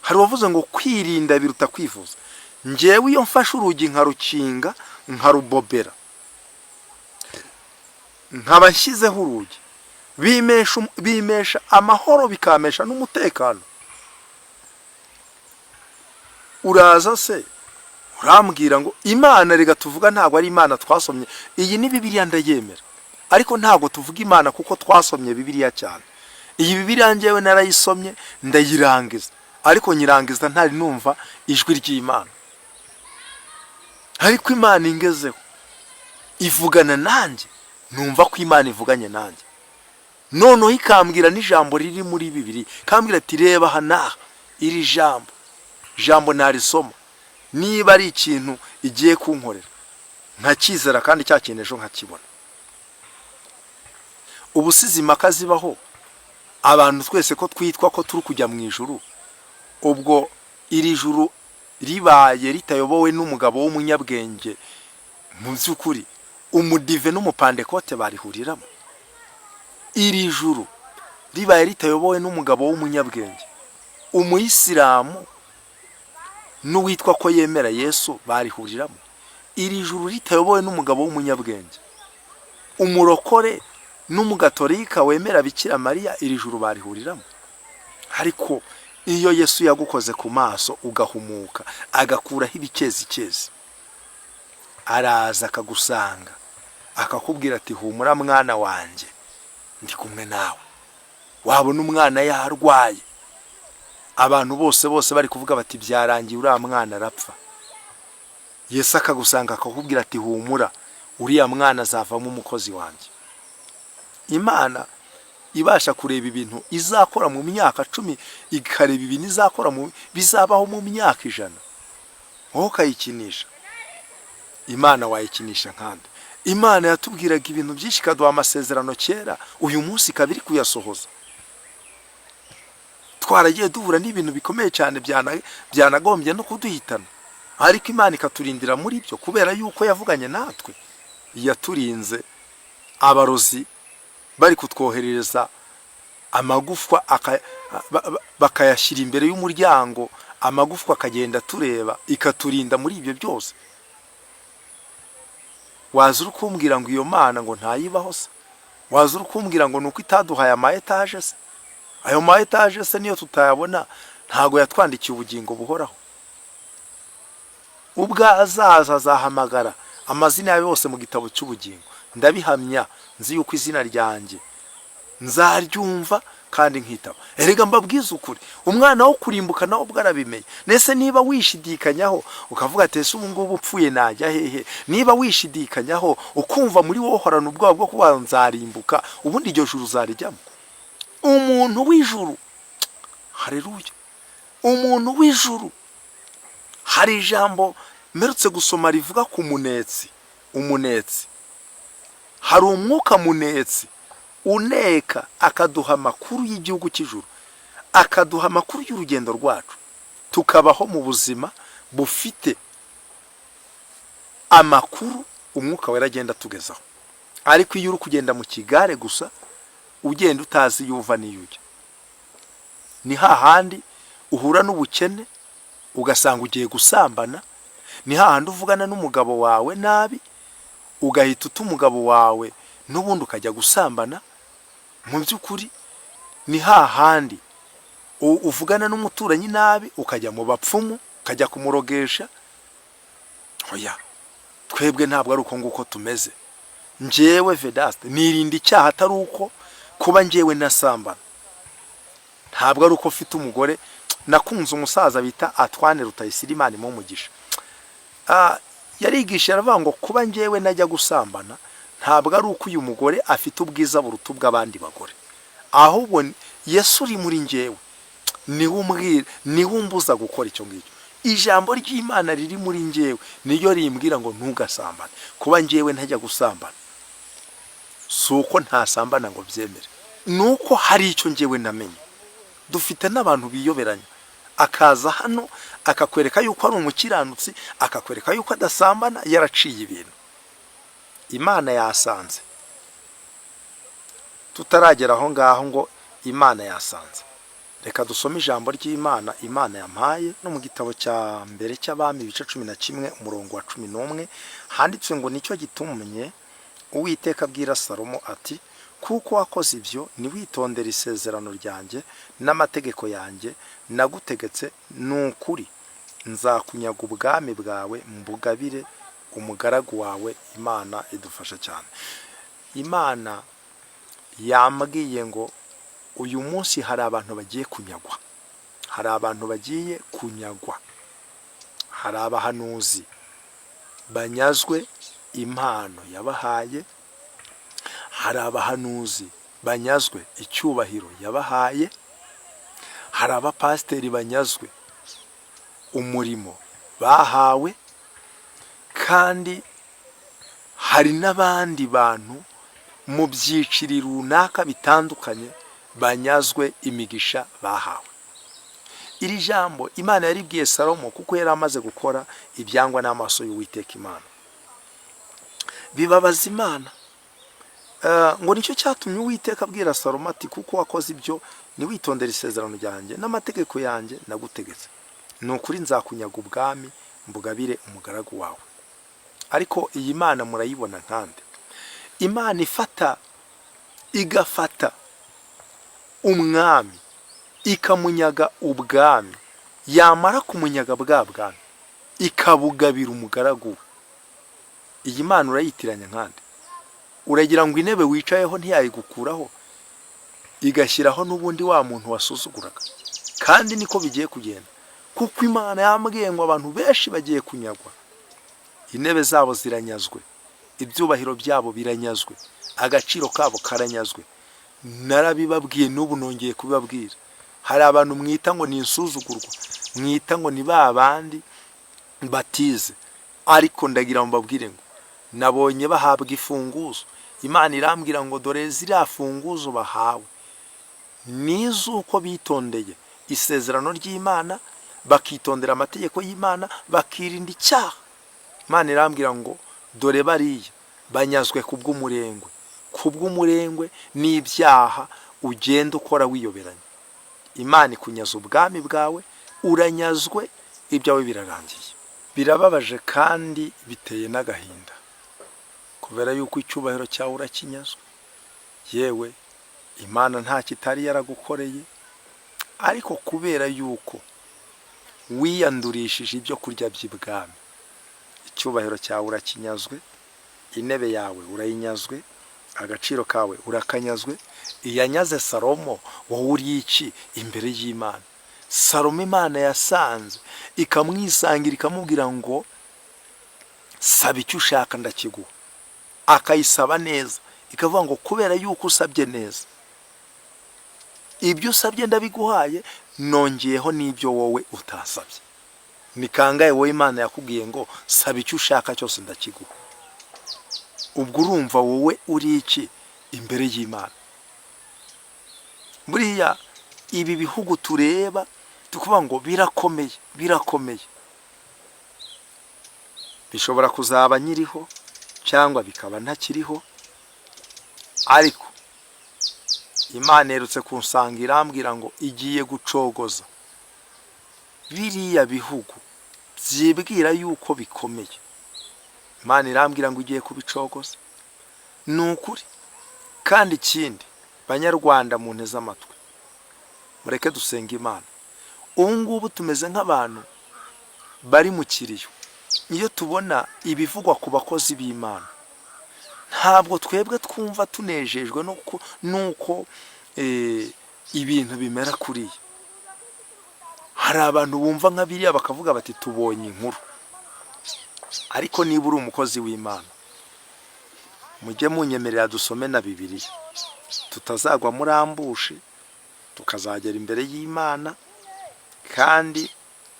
Hari uwavuze ngo kwirinda biruta kwivuza. Ngewe iyo mfashe urugi nkarukinga, nkarubobera, nkaba nshyizeho urugi, bimesha amahoro, bikamesha n'umutekano. Uraza se urambwira ngo Imana, reka tuvuga, ntabwo ari Imana twasomye. Iyi ni Bibiliya, ndayemera, ariko ntabwo tuvuga Imana kuko twasomye Bibiliya cyane. Iyi Bibiliya ngewe narayisomye ndayirangiza, ariko nyirangiza ntari numva ijwi ry'Imana. Ariko Imana ingezeho ivugana nanjye, numva ko Imana ivuganye nanjye, noneho ikambwira n'ijambo riri muri Bibiri, ikambwira ati: "Reba aha n'aha." Iri jambo narisoma, niba ari ikintu igiye kunkorera, nkacyizera, kandi cya kintu ejo nkakibona. Ubu sizi impaka zibaho, abantu twese ko twitwa ko turi kujya mu ijuru. Ubwo iri juru ribaye ritayobowe n'umugabo w'umunyabwenge, mu by'ukuri umudive n'umupandekote barihuriramo? Iri juru ribaye ritayobowe n'umugabo w'umunyabwenge, umuyisilamu n'uwitwa ko yemera Yesu barihuriramo? Iri juru ritayobowe n'umugabo w'umunyabwenge, umurokore n'umugatolika wemera Bikira Mariya, iri juru barihuriramo? Ariko iyo Yesu yagukoze ku maso ugahumuka, agakuraho ibikezikezi, araza akagusanga, akakubwira ati: "Humura mwana wanjye, ndi kumwe nawe." Wabona umwana yarwaye, abantu bose bose bari kuvuga bati: "Byarangiye, uriya mwana arapfa." Yesu akagusanga akakubwira ati: "Humura, uriya mwana azavamo umukozi wanjye." Imana ibasha kureba ibintu izakora mu myaka 10, ikareba ibintu izakora mu bizabaho mu myaka 100, wowe ukayikinisha. Imana wayikinisha nkande? Imana yatubwiraga ibintu byinshi, ikaduha amasezerano kera, uyu munsi ikaba iri kuyasohoza. Twaragiye duhura n'ibintu bikomeye cyane byanagombye no kuduhitana, ariko Imana ikaturindira muri byo kubera yuko yavuganye natwe. Yaturinze abarozi bari kutwoherereza amagufwa, bakayashyira imbere y'umuryango, amagufwa akagenda tureba, ikaturinda muri ibyo byose. Waza uri kumbwira ngo iyo Mana ngo ntayibaho se? Waza uri kumbwira ngo ni uko itaduhaye ama etaje se? Ayo ma etaje se niyo tutayabona, ntabwo yatwandikiye ubugingo buhoraho? Ubwo azaza azahamagara amazina yawe bose mu gitabo cy'ubugingo. Ndabihamya, nzi yuko izina ryanjye nzaryumva kandi nkitaba. Erega mbabwize ukuri, umwana wo kurimbuka nawe ubwo arabimenye. Nese niba wishidikanyaho ukavuga ati: "Ese ubu ngubu upfuye najya hehe?" Niba wishidikanyaho ukumva muri wowe uhorana ubwoba bwo kuba nzarimbuka, ubundi iryo juru uzarijyamo? Umuntu w'ijuru, hareruya, umuntu w'ijuru. Hari ijambo mperutse gusoma rivuga ku munetsi. Umunetsi, hari umwuka munetsi uneka, akaduha amakuru y'igihugu cy'ijuru, akaduha amakuru y'urugendo rwacu, tukabaho mu buzima bufite amakuru Umwuka Wera agenda atugezaho. Ariko iyo uri kugenda mu kigare gusa, ugenda utazi iyo uva n'iyo ujya, ni hahandi uhura n'ubukene ugasanga ugiye gusambana, ni hahandi uvugana n'umugabo wawe nabi ugahita uta umugabo wawe n'ubundi ukajya gusambana. Mu by'ukuri ni hahandi uvugana n'umuturanyi nabi ukajya mu bapfumu, ukajya kumurogesha. Oya, twebwe ntabwo ari uko nguko tumeze. Njyewe Vedaste nirinda icyaha, atari uko kuba njyewe nasambana, ntabwo ari uko mfite umugore. Nakunze umusaza bita Antoine Rutayisire, Imana imuhe umugisha. Yarigisha aravuga ngo kuba njyewe najya gusambana ntabwo ari uko uyu mugore afite ubwiza buruta ubw'abandi bagore, ahubwo Yesu uri muri njyewe niwe umbwira, niwe umbuza gukora icyo ngicyo. Ijambo ry'Imana riri muri njyewe niyo rimbwira ngo ntugasambane. Kuba njyewe ntajya gusambana si uko ntasambana ngo byemere, ni uko hari icyo njyewe namenye. Dufite n'abantu biyoberanya. Akaza hano akakwereka yuko ari umukiranutsi, akakwereka yuko adasambana, yaraciye ibintu. Imana yasanze tutaragera aho ngaho ngo Imana yasanze. Reka dusome ijambo ry'Imana Imana yampaye no mu gitabo cya mbere cy'Abami, ibice 11, umurongo wa 11, handitswe ngo: "Nicyo gitumye Uwiteka abwira Salomo ati: 'Kuko wakoze ibyo, ntiwitondere isezerano ryanjye n'amategeko yanjye nagutegetse, ni ukuri nzakunyaga ubwami bwawe mbugabire umugaragu wawe.'" Imana idufasha cyane. Imana yambwiye ngo uyu munsi hari abantu bagiye kunyagwa, hari abantu bagiye kunyagwa, hari abahanuzi banyazwe impano yabahaye, hari abahanuzi banyazwe icyubahiro yabahaye, hari abapasiteri banyazwe umurimo bahawe, kandi hari n'abandi bantu mu byiciro runaka bitandukanye banyazwe imigisha bahawe. Iri jambo Imana yaribwiye Salomo kuko yari amaze gukora ibyangwa n'amaso y'Uwiteka Imana, bibabaza Imana. Ngo nicyo cyatumye Uwiteka abwira Salomo ati: "Kuko wakoze ibyo, ntiwitondere isezerano ryanjye n'amategeko yanjye nagutegetse, ni ukuri nzakunyaga ubwami mbugabire umugaragu wawe." Ariko iyi Mana murayibona nkande? Imana ifata, igafata umwami ikamunyaga ubwami, yamara kumunyaga bwa bwami ikabugabira umugaragu we. Iyi Mana urayitiranya nkande? Uragira ngo intebe wicayeho ntiyayigukuraho igashyiraho n'ubundi wa muntu wasuzuguraga? Kandi niko bigiye kugenda, kuko Imana yambwiye ngo abantu benshi bagiye kunyagwa, intebe zabo ziranyazwe, ibyubahiro byabo biranyazwe, agaciro kabo karanyazwe. Narabibabwiye, n'ubu nongeye kubibabwira. Hari abantu mwita ngo ni insuzugurwa, mwita ngo ni ba bandi batize, ariko ndagira ngo mbabwire ngo nabonye bahabwa ifunguzo. Imana irambwira ngo dore ziriya funguzo bahawe ni iz'uko bitondeye isezerano ry'Imana, bakitondera amategeko y'Imana, bakirinda icyaha. Imana irambwira ngo dore bariya banyazwe kubw'umurengwe, kubw'umurengwe n'ibyaha ugenda ukora wiyoberanya. Imana ikunyaza ubwami bwawe, uranyazwe, ibyawe birarangiye. Birababaje kandi biteye n'agahinda, kubera yuko icyubahiro cyawe urakinyazwe. Yewe, Imana nta kitari yaragukoreye, ariko kubera yuko wiyandurishije ibyo kurya by'ibwami, icyubahiro cyawe urakinyazwe, intebe yawe urayinyazwe, agaciro kawe urakanyazwe. Iyanyaze Salomo, wowe uri iki imbere y'Imana? Salomo Imana yasanze ikamwisangira, ikamubwira ngo: "Saba icyo ushaka ndakiguha." Akayisaba neza, ikavuga ngo: "Kubera yuko usabye neza, ibyo usabye ndabiguhaye, nongeyeho n'ibyo wowe utasabye." Ni kangahe wowe Imana yakubwiye ngo: "Saba icyo ushaka cyose ndakiguha"? Ubwo urumva wowe uri iki imbere y'Imana? Buriya ibi bihugu tureba tukuvuga ngo birakomeye, birakomeye, bishobora kuzaba nyiriho cyangwa bikaba ntakiriho, ariko Imana iherutse kunsanga irambwira ngo igiye gucogoza biriya bihugu byibwira yuko bikomeye. Imana irambwira ngo igiye kubicogoza, ni ukuri. Kandi ikindi, Banyarwanda munteze amatwi, mureke dusenga Imana. Ubu ngubu tumeze nk'abantu bari mu kiriyo. Iyo tubona ibivugwa ku bakozi b'Imana, ntabwo twebwe twumva tunejejwe n'uko ibintu bimera kuriya. Hari abantu bumva nka biriya bakavuga bati: "Tubonye inkuru." Ariko niba uri umukozi w'Imana, mujye munyemerera dusome na Bibiliya, tutazagwa muri ambush, tukazagera imbere y'Imana kandi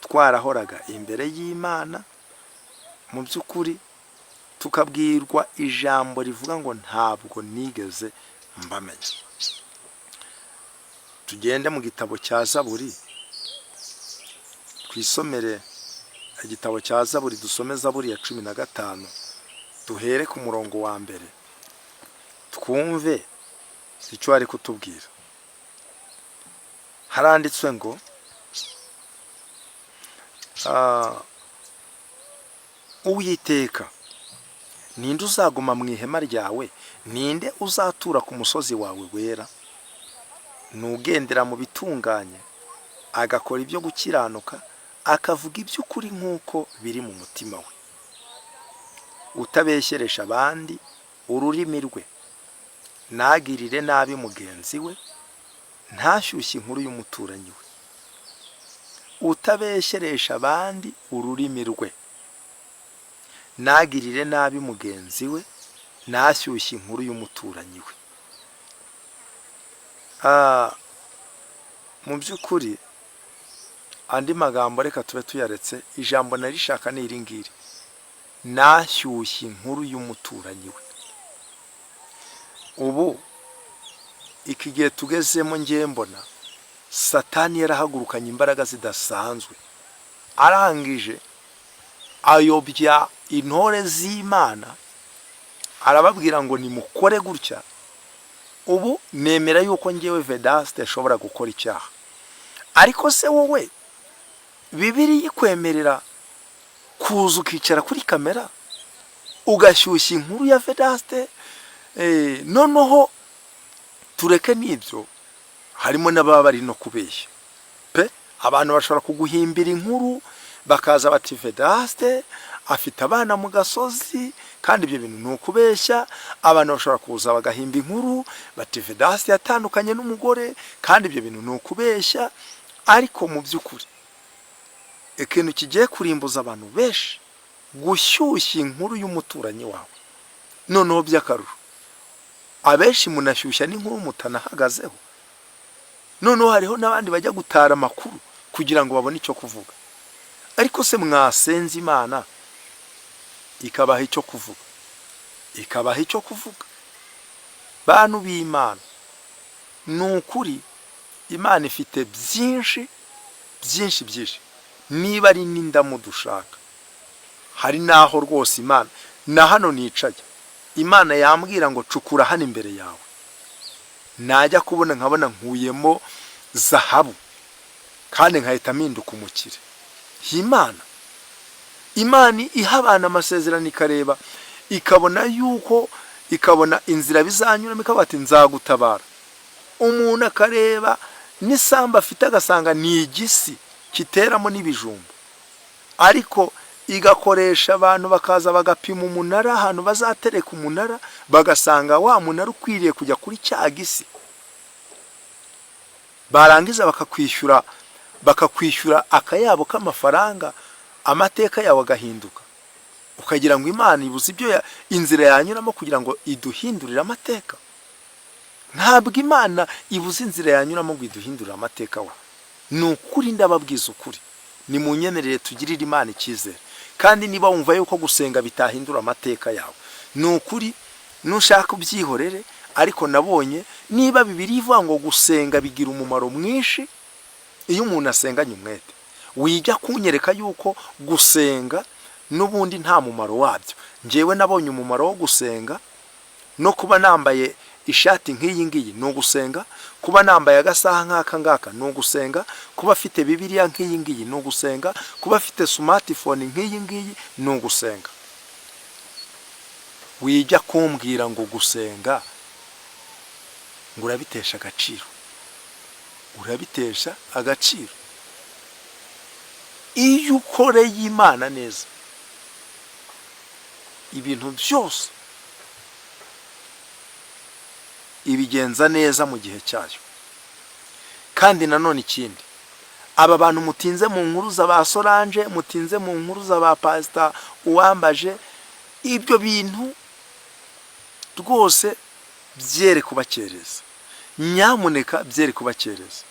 twarahoraga imbere y'Imana. Mu by'ukuri tukabwirwa ijambo rivuga ngo: "Ntabwo nigeze mbamenya." Tugende mu gitabo cya Zaburi. Twisomere igitabo cya Zaburi, dusome Zaburi ya 15, duhere ku murongo wa mbere, twumve icyo ari kutubwira. Haranditswe ngo: "Uwiteka, ninde uzaguma mu ihema ryawe? Ninde uzatura ku musozi wawe wera? Ni ugendera mu bitunganye, agakora ibyo gukiranuka, akavuga iby'ukuri nk'uko biri mu mutima we, utabeshyeresha abandi ururimi rwe, ntagirire nabi mugenzi we, ntashyushye inkuru y'umuturanyi we." Utabeshyeresha abandi ururimi rwe, ntagirire nabi mugenzi we, ntashyushye inkuru y'umuturanyi we. Mu by'ukuri andi magambo reka tube tuyaretse. Ijambo narishaka ni iri ngiri: ntashyushye inkuru y'umuturanyi we. Ubu iki gihe tugezemo, ngiye mbona Satani yarahagurukanye imbaraga zidasanzwe, arangije ayobya intore z'Imana, arababwira ngo nimukore gutya. Ubu nemera yuko ngewe Vedaste ashobora gukora icyaha, ariko se wowe Bibiliya ikwemerera kuza ukicara kuri kamera ugashyushya inkuru ya Vedaste? Noneho tureke n'ibyo, harimo n'ababa bari no kubeshya pe. Abantu bashobora kuguhimbira inkuru, bakaza bati: "Vedaste afite abana mu gasozi," kandi ibyo bintu ni ukubeshya. Abantu bashobora kuza bagahimba inkuru bati: "Vedaste yatandukanye n'umugore," kandi ibyo bintu ni ukubeshya. Ariko mu by'ukuri ikintu kigiye kurimbuza abantu benshi, gushyushya inkuru y'umuturanyi wawe. Noneho by'akarusho, abenshi munashyushya n'inkuru mutanahagazeho. Noneho hariho n'abandi bajya gutara amakuru kugira ngo babone icyo kuvuga. Ariko se mwasenze Imana ikabaha icyo kuvuga, ikabaha icyo kuvuga? Bantu b'Imana, ni ukuri Imana ifite byinshi, byinshi, byinshi. Niba ari n'indamu dushaka, hari n'aho rwose Imana, na hano nicaye, Imana yambwira ngo: "Cukura hano imbere yawe," najya kubona nkabona nkuyemo zahabu, kandi nkahita mpinduka umukire. Imana iha abantu amasezerano, ikareba, ikabona yuko, ikabona inzira bizanyuramo, ikavuga ati: "Nzagutabara." Umuntu akareba n'isambu afite, agasanga ni igisi kiteramo n'ibijumba, ariko igakoresha abantu bakaza bagapima umunara, ahantu bazatereka umunara, bagasanga wa munara ukwiriye kujya kuri cya gisi. Barangiza bakakwishyura akayabo k'amafaranga, amateka yawe agahinduka. Ukagira ngo Imana ibuze ibyo inzira yanyuramo kugira ngo iduhindurire amateka? Ntabwo Imana ibuze inzira yanyuramo ngo iduhindurire amateka. Wa ni ukuri, ndababwiza ukuri, ni mu nyemerere tugirire Imana icyizere. Kandi niba wumva yuko gusenga bitahindura amateka yawe, ni ukuri nushaka ubyihorere. Ariko nabonye niba Bibiliya ivuga ngo gusenga bigira umumaro mwinshi iyo umuntu asenganye umwete, wijya kunyereka yuko gusenga n'ubundi nta mumaro wabyo. Ngewe nabonye umumaro wo gusenga. No kuba nambaye ishati nk'iyi ngiyi ni ugusenga, kuba nambaye agasaha nk'aka ngaka ni ugusenga, kuba afite Bibiliya nk'iyi ngiyi ni ugusenga, kuba afite smartphone nk'iyi ngiyi ni ugusenga. Wijya kumbwira ngo gusenga ngo urabitesha agaciro. Urabitesha agaciro. Iyo ukoreye Imana neza, ibintu byose ibigenza neza mu gihe cyayo. Kandi nanone ikindi, aba bantu mutinze mu nkuru za ba Solange, mutinze mu nkuru za ba Pasita Uwambaje, ibyo bintu rwose byere kubakereza. Nyamuneka byere kubakereza.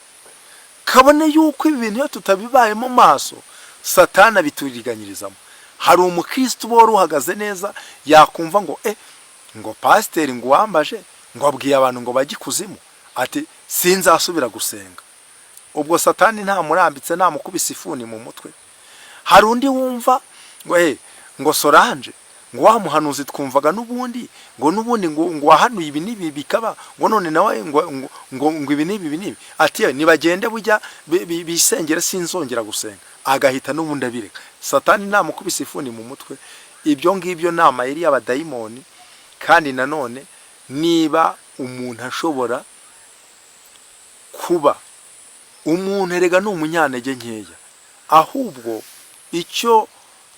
Kabone yuko ibi bintu iyo tutabibayemo maso, Satana bituriganyirizamo. Hari umukristo uba wari uhagaze neza, yakumva ngo ngo pasiteri ngo Uwambaje ngo abwiye abantu ngo bajye ikuzimu, ati: "Sinzasubira gusenga." Ubwo Satani ntamurambitse, ntamukubise ifuni mu mutwe. Hari undi wumva ngo ngo Solange, ngo wa muhanuzi twumvaga n'ubundi, ngo n'ubundi ngo wahanuye ibi n'ibi bikaba, ngo none nawe ngo ibi n'ibi, ibi n'ibi, ati: "Yewe, nibagende bujya bisengere, sinzongera gusenga." Agahita n'ubundi abireka. Satani namukubise ifuni mu mutwe. Ibyo ngibyo ni amayeri y'abadayimoni. Kandi nanone niba umuntu ashobora kuba umuntu, erega ni umunyantege nkeya. Ahubwo icyo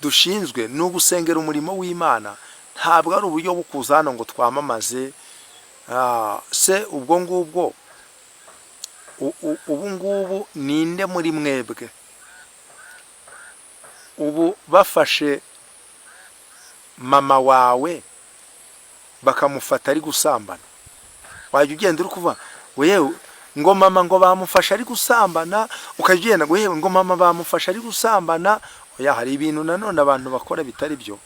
dushinzwe ni ugusengera umurimo w'Imana, ntabwo ari uburyo bwo kuza hano ngo twamamaze. Se ubwo ngubwo ubu ngubu ninde muri mwebwe ubu bafashe mama wawe bakamufata ari gusambana, wajya ugenda uri kuvuga ngo yewe, ngo mama, ngo bamufashe ari gusambana? Ukajya ugenda ngo yewe, ngo mama bamufashe ari gusambana? Oya, hari ibintu nanone abantu bakora bitari byo.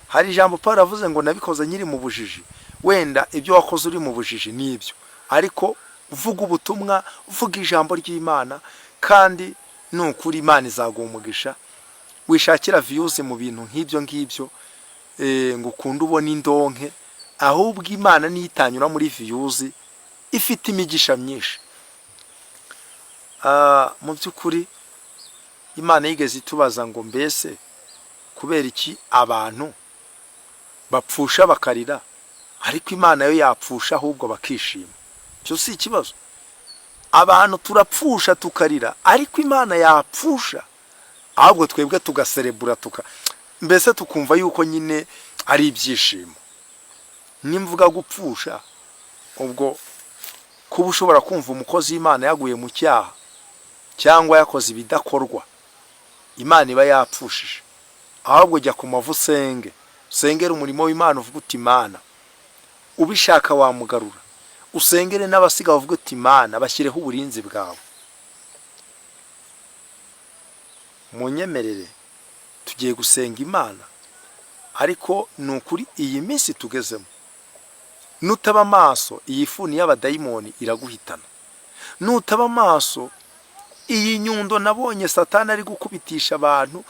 Hari ijambo Paul avuze ngo nabikoze nkiri mu bujiji. Wenda ibyo wakoze uri mu bujiji ni ibyo, ariko uvuga ubutumwa, uvuga ijambo ry'Imana, kandi ni ukuri Imana izaguha umugisha. Wishakira views mu bintu nk'ibyo ngibyo, ngo ukunde ubone indonke. Ahubwo Imana niyo itanyura muri views, ifite imigisha myinshi. Mu by'ukuri Imana yigeze itubaza ngo mbese kubera iki abantu bapfusha bakarira, ariko Imana yo yapfusha ahubwo bakishima? Icyo si ikibazo. Abantu turapfusha tukarira, ariko Imana yapfusha ahubwo twebwe tugaserebura, mbese tukumva yuko nyine ari ibyishimo. Nimvuga gupfusha, ubwo kuba ushobora kumva umukozi w'Imana yaguye mu cyaha cyangwa yakoze ibidakorwa, Imana iba yapfushije. Ahubwo jya ku mavi usenge, usengere umurimo w'Imana, uvuga uti: "Imana, ubishaka wamugarura." Usengere n'abasiga, bavuga uti: "Imana, bashyireho uburinzi bwawe." Munyemerere, tugiye gusenga Imana. Ariko ni ukuri, iyi minsi tugezemo, nutaba amaso iyi funi y'abadayimoni iraguhitana. Nutaba amaso, iyi nyundo nabonye Satani ari gukubitisha abantu,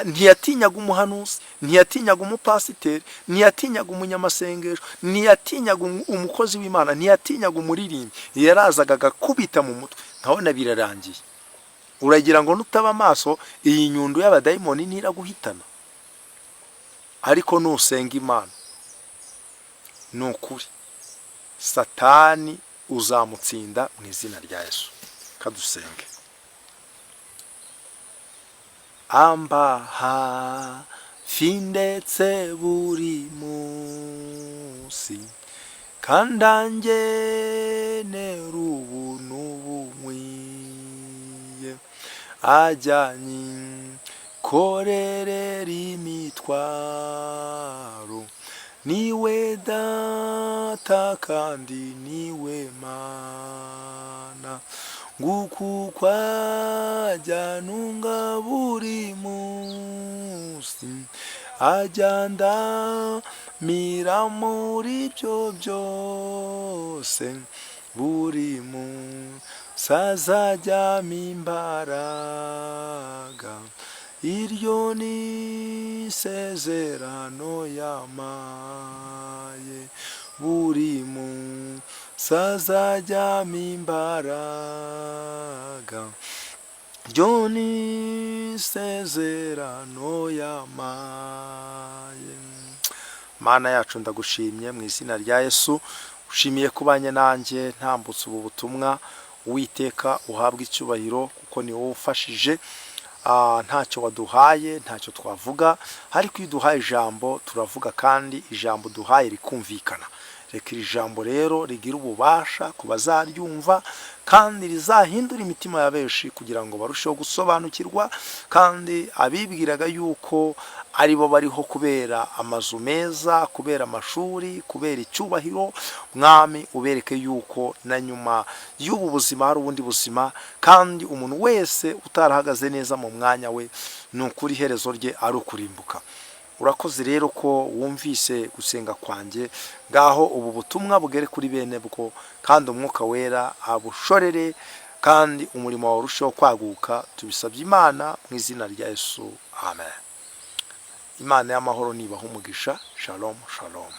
ntiyatinyaga umuhanuzi, ntiyatinyaga umupasiteri, ntiyatinyaga umunyamasengesho, ntiyatinyaga umukozi w'Imana, ntiyatinyaga umuririmbyi. Yarazaga agakubita mu mutwe, nkabona birarangiye. Uragira ngo nutaba amaso iyi nyundo y'abadayimoni ntiraguhitana? Ariko nusenga Imana, ni ukuri Satani uzamutsinda mu izina rya Yesu. Kadusenge. Amba hafi ndetse buri munsi, kandi angenera ubuntu bunkwiye, ajyanye korerera imitwaro. Niwe Data kandi niwe Mana, nguku kwajya nunga buri munsi, ajya ndamira muri byo byose. Buri munsi azajyamo imbaraga, iryo ni isezerano yamaye. Buri munsi azajyamo imbaraga, ryo ni isezerano yamaye. Mana yacu, ndagushimye mu izina rya Yesu. Ushimiye kubanye nanjye ntambutse ubu butumwa. Uwiteka, uhabwe icyubahiro kuko ni wowe ufashije. Ntacyo waduhaye ntacyo twavuga, ariko iyo uduhaye ijambo turavuga, kandi ijambo duhaye rikumvikana. Reka iri jambo rero rigire ububasha ku bazaryumva, kandi rizahindura imitima ya benshi kugira ngo barusheho gusobanukirwa. Kandi abibwiraga yuko aribo bariho kubera amazu meza, kubera amashuri, kubera icyubahiro, Mwami, ubereke yuko na nyuma y'ubu buzima hari ubundi buzima. Kandi umuntu wese utarahagaze neza mu mwanya we, ni ukuri iherezo rye ari ukurimbuka. Urakoze rero ko wumvise gusenga kwanjye. Ngaho ubu butumwa bugere kuri bene bwo, kandi Umwuka Wera abushorere. Kandi umurimo wawe urusheho kwaguka. Tubisabye Imana mu izina rya Yesu, amen. Imana y'amahoro nibaha umugisha. Shalom, shalom.